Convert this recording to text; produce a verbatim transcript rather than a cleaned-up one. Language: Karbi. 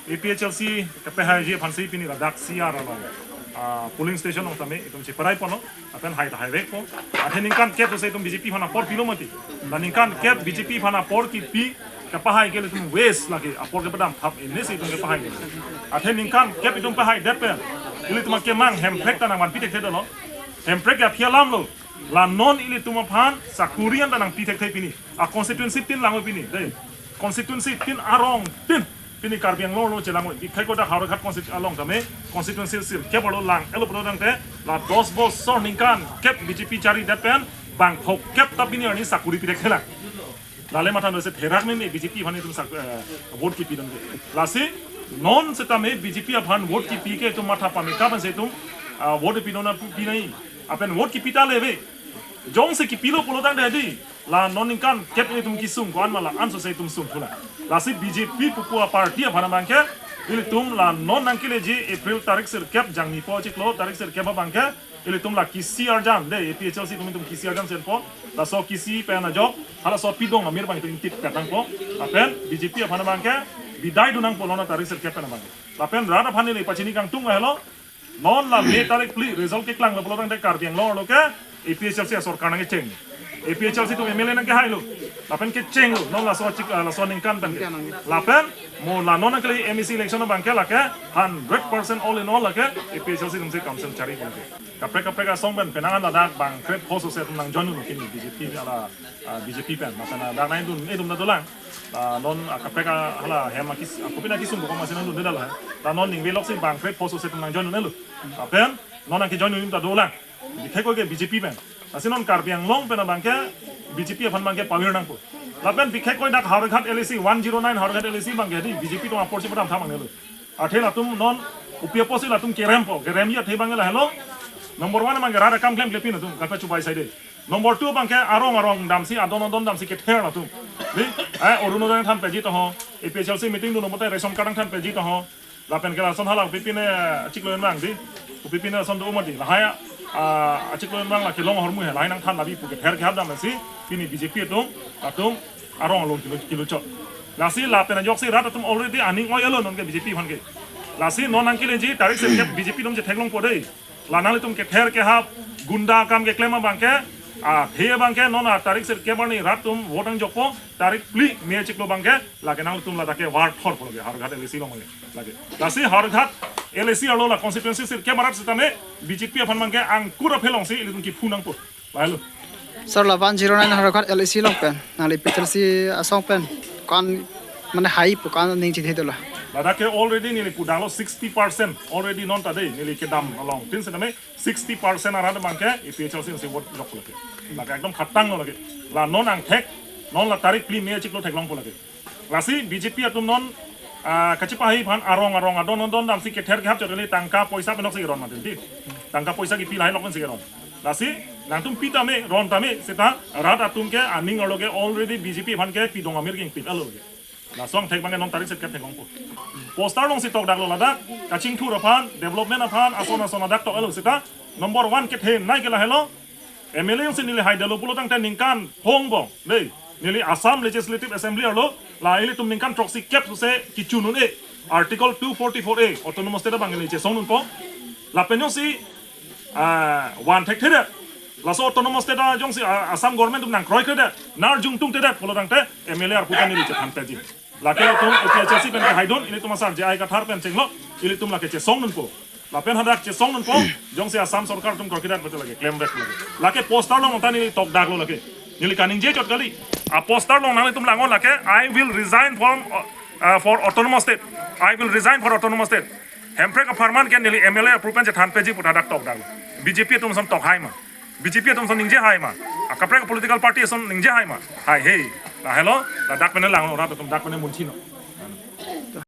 APHLC kepahaiji aphansi pini ladak C R along, ah, polling station along tame itum cheparai ponlo, lapen hai ta haivekpo. Athe ningkan kep se itum BJP aphan apor pilo mati. La ningkan kep BJP aphan apor kipi kepahai ke ilitum waste lake, apor kepadam thap inesi itum kepahai. Athe ningkan kep itum pahaidet pen ilitum akemang Hemprek ta nangvanpi thekthe dolo. Hemprek ya aphi alam lo. La non ilitum aphan sakuri anta nangpi thekthe pini. A constituency tin lang pini. Dei. Constituency tin arong tin. Pini Karbi Anglong arlo chelang. Ikhai kodak Howraghat constitu-, along tame constituency sirkep arlo lang. Elo pulo tangte la dos bosor ningkan kep BJP charidet pen bang phokep ta pini arni sakuri pi thekthe lang. Lale matha no se therak meme BJP aphan itum sak, eh, vote kipi dun ke. Lasi non setame BJP aphan vote kipi ke itum matha pame kapan se itum, ah, vote pi dun na pu-, pi nai. Lapen vote kipi ta leve. Jongsi kipilo pulo tangte dei. La non ningkan kep itum kesung ko-an ma la-an so se itum sung pula. Lasi BJP pupu a party aphan abangke ilitum la non nangkeleji April tarik sirkep jangni po chiklo tarik sirkep abangke ilitum la kisi arjan dei, APHLC atum itum kisi arjan senpo. Laso kisi pen ajok halaso pidong amir abang itum ingtip pet nangpo. Lapen BJP aphan abangke bidai dun nangpo non a tarik sirkep pen abangke. Lapen rat aphan neli pachini kangtung lahelo. Non la May tarik phli result keklang lo pulo tangte Karbi Anglong arlo ke APHLC asorkar nangkecheng. APHLC atum MLA nangkehailo. Lapen kechenglo non laso chik, ah, laso ningkan pen ke. Lapen mo la non nangkele MAC election abangke lake hundred percent all in all lake APHLC atumsi council chari pon ke. Kaprek kaprek asong pen penang an ladak bang krep hoso se atum nang join lo kini BJP ala, ah, BJP pen. Lapen, ah, dak nai dun, eh, dun ta dolang. Ah, non, ah, kaprek, ah, hala hem akis, ah, kopina kisung ko masi nang dun dei dala. La non ningve loksi bang krep hoso se atum nang join lo. Lapen non nangkejoin lo ta dolang. Bikhai koi ke BJP pen. Lasi non Karbi Anglong pen abangke BJP aphan abangke pavir nangpo. Lapen bikhai koi dak Howraghat LAC, one zero nine Howraghat LAC abangke dei BJP atum apor si padam tham angnelo. Athe latum non upi apotsi latum kerempo, keremji athe abangke lahelo. Number one abangke rat akam klemkle pin atum, kapa chubai sai dei. Number two abangke arong arong damsi adon adon damsi kether latum. Dei, eh, Orunodoi nangthan peji to ho, APHLC meeting dun nomote ration card nangthan peji to ho. Lapen ke lason hala pipine chiklo envang dei. Pipine lason do mati. Lahai, ah, achiklo envang la kelong ahormu he. Lahai nangthan labi pu kether kehap damsi pini BJP atum, atum arong along kilo, kilo chot. Lasi lapen ajoksi rat atum already aning oi-elo non ke BJP aphan ke. Lasi non nangkeleji tarik sirkep BJP atum chetheklongpo dei. La nanglitum kether kehap gunda akam keklem abangke, ah, he abangke non a tarik sirkep arni rat atum vote nangjokpo, tarik phli May chiklo abangke, lake nanglitum ladak ke war thor pulo ke, Howraghat LAC along abangke, lake. Lasi Howraghat LAC arlo la constituency sirkep arat setame, BJP aphan abangke angkur aphelongsi ilitum kiphu nangpo. Lahelo. Sir, la one zero nine Howraghat LAC along pen, nangli APHLC asong pen, ko-an mane hai pu ko-an ning chithe dola. Ladak ke already neli pudanglo sixty percent already non ta dei, neli kedam along tin setame sixty percent arat abangke APHLC si vote joklo ke. Lake ekdom khatanglo lake. La non angthek, non la tarik phli May chiklo theklongpo lake. Lasi BJP atum non, ah, kachepahaiji aphan arong arong adon adon damsi kether kehap chot kali, tangka poisa penok si keron mati dei. Tangka poisa kipi lahai lok pensi keron. Lasi nangtum pi tame, ron tame, seta rat atum ke aning arlo ke already BJP aphan ke pidong amir ke ingpit alo ke. Laso angthek abangke non tarik sirkep theklongpo. Poster alongsi tokdaklo ladak, kachingthur aphan, development aphan, ason ason ladak tok alo seta number one kethenei ke lahelo. MLA jongsi neli haidetlo pulo tangte ningkan phongo bong. Dei, neli Assam Legislative Assembly arlo, la ilitum ningkan throksi kep suse kichun un-e. Article two forty-four A, Autonomous State abang neli chesong dunpo. Lapen jongsi, ah, van thekthedet. Laso Autonomous State a jongsi, ah, Assam government atum nangkroikredet, narjung tungtedet pulo tangte MLA arpu ta neli chethan peji. Lake ilitum APHLC pen kehaidun, ilitum asar J I Kathar pen chenglo, ilitum lake chesong dunpo. Lapen hadak chesong dunpo, jongsi Assam sorkar atum kroikredet betul lake, klemvek lake. Lake poster along ta neli tokdaklo lake. Neli kaningje chot kali. A poster along nanglitum langnon lake, "I will resign from, uh, for Autonomous State. I will resign for Autonomous State." Hemprek apharman ke neli MLA arpu pen chethan peji pu ta dak tokdaklo. BJP atum ason tok hai ma. BJP atum ason ningje hai ma. Akaprek political party ason ningje hai ma. Hai he. Lahelo, ladak pen langnon rat atum dak pen munchino.